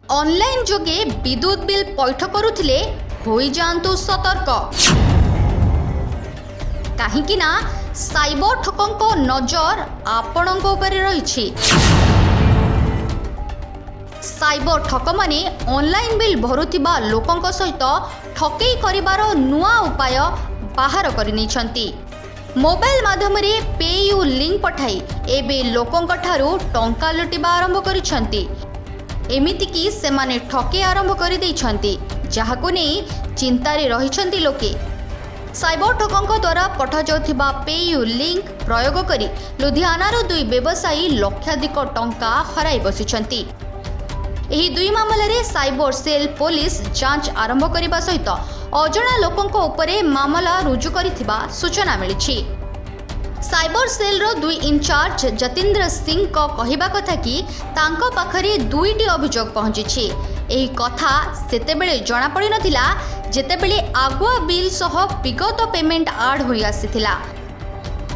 Online ଯୋଗେ ବିଦ୍ୟୁତ bill ପୈଠ କରୁଥିଲେ ହୋଇଯାଆନ୍ତୁ ସତର୍କ, କାହିଁକି ନା ସାଇବର ଠକଙ୍କ ନଜର ଆପଣଙ୍କ ଉପରେ ରହିଛି। ସାଇବର ଠକମାନେ ଅନଲାଇନ୍ ବିଲ୍ ଭରୁଥିବା ଲୋକଙ୍କ ସହିତ ଠକେଇ କରିବାର ନୂଆ ଉପାୟ ବାହାର କରିନେଇଛନ୍ତି। ମୋବାଇଲ ମାଧ୍ୟମରେ ପେ you link ପଠାଇ ଏବେ ଲୋକଙ୍କଠାରୁ ଟଙ୍କା ଲୁଟିବା ଆରମ୍ଭ କରିଛନ୍ତି। ଏମିତିକି ସେମାନେ ଠକେଇ ଆରମ୍ଭ କରିଦେଇଛନ୍ତି, ଯାହାକୁ ନେଇ ଚିନ୍ତାରେ ରହିଛନ୍ତି ଲୋକେ। ସାଇବର ଠକଙ୍କ ଦ୍ୱାରା ପଠାଯାଉଥିବା ପେ you link ପ୍ରୟୋଗ କରି ଲୁଧିଆନାର ଦୁଇ ବ୍ୟବସାୟୀ ଲକ୍ଷାଧିକ ଟଙ୍କା ହରାଇ ବସିଛନ୍ତି। ଏହି ଦୁଇ ମାମଲାରେ ସାଇବର ସେଲ୍ ପୋଲିସ ଯାଞ୍ଚ ଆରମ୍ଭ କରିବା ସହିତ ଅଜଣା ଲୋକଙ୍କ ଉପରେ ମାମଲା ରୁଜୁ କରିଥିବା ସୂଚନା ମିଳିଛି। ସାଇବର ସେଲ୍ର ଦୁଇ ଇନଚାର୍ଜ ଯତୀନ୍ଦ୍ର ସିଂଙ୍କ କହିବା କଥା କି ତାଙ୍କ ପାଖରେ ଦୁଇଟି ଅଭିଯୋଗ ପହଞ୍ଚିଛି। ଏହି କଥା ସେତେବେଳେ ଜଣାପଡ଼ିନଥିଲା, ଯେତେବେଳେ ଆଗୁଆ ବିଲ୍ ସହ ବିଗତ ପେମେଣ୍ଟ ଆଡ୍ ହୋଇ ଆସିଥିଲା।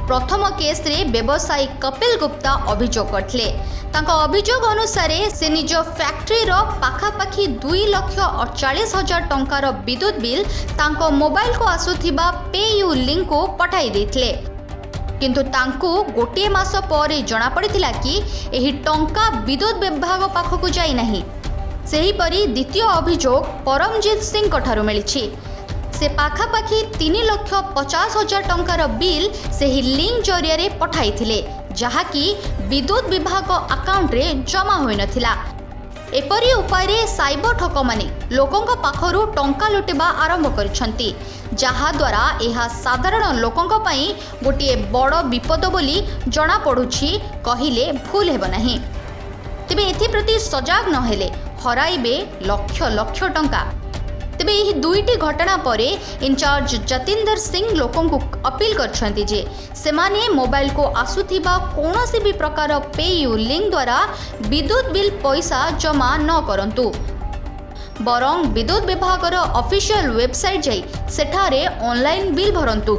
ପ୍ରଥମ କେସ୍ରେ ବ୍ୟବସାୟୀ କପିଲ ଗୁପ୍ତା ଅଭିଯୋଗ କରିଥିଲେ। ତାଙ୍କ ଅଭିଯୋଗ ଅନୁସାରେ ସେ ନିଜ ଫ୍ୟାକ୍ଟ୍ରିର ପାଖାପାଖି 2,48,000 ଟଙ୍କାର ବିଦ୍ୟୁତ ବିଲ୍ ତାଙ୍କ ମୋବାଇଲକୁ ଆସୁଥିବା ପେ you ଲିଙ୍କକୁ ପଠାଇ ଦେଇଥିଲେ। କିନ୍ତୁ ତାଙ୍କୁ ଗୋଟିଏ ମାସ ପରେ ଜଣାପଡ଼ିଥିଲା କି ଏହି ଟଙ୍କା ବିଦ୍ୟୁତ ବିଭାଗ ପାଖକୁ ଯାଇନାହିଁ। ସେହିପରି ଦ୍ୱିତୀୟ ଅଭିଯୋଗ ପରମଜିତ ସିଂଙ୍କଠାରୁ ମିଳିଛି। ସେ ପାଖାପାଖି 3,50,000 ଟଙ୍କାର ବିଲ୍ ସେହି ଲିଙ୍କ ଜରିଆରେ ପଠାଇଥିଲେ, ଯାହାକି ବିଦ୍ୟୁତ ବିଭାଗ ଆକାଉଣ୍ଟରେ ଜମା ହୋଇନଥିଲା। ଏପରି ଉପାୟରେ ସାଇବର ଠକମାନେ ଲୋକଙ୍କ ପାଖରୁ ଟଙ୍କା ଲୁଟିବା ଆରମ୍ଭ କରିଛନ୍ତି, ଯାହାଦ୍ୱାରା ଏହା ସାଧାରଣ ଲୋକଙ୍କ ପାଇଁ ଗୋଟିଏ ବଡ଼ ବିପଦ ବୋଲି ଜଣାପଡ଼ୁଛି କହିଲେ ଭୁଲ ହେବ ନାହିଁ। ତେବେ ଏଥିପ୍ରତି ସଜାଗ ନହେଲେ ହରାଇବେ ଲକ୍ଷ ଲକ୍ଷ ଟଙ୍କା। ତେବେ ଏହି ଦୁଇଟି ଘଟଣା ପରେ ଇନଚାର୍ଜ ଯତୀନ୍ଦର ସିଂ ଲୋକଙ୍କୁ ଅପିଲ କରିଛନ୍ତି ଯେ ସେମାନେ ମୋବାଇଲକୁ ଆସୁଥିବା କୌଣସି ବି ପ୍ରକାର ପେ you link ଦ୍ୱାରା ବିଦ୍ୟୁତ ବିଲ୍ ପଇସା ଜମା ନ କରନ୍ତୁ, ବରଂ ବିଦ୍ୟୁତ ବିଭାଗର ଅଫିସିଆଲ ୱେବସାଇଟ୍ ଯାଇ ସେଠାରେ ଅନଲାଇନ୍ ବିଲ୍ ଭରନ୍ତୁ।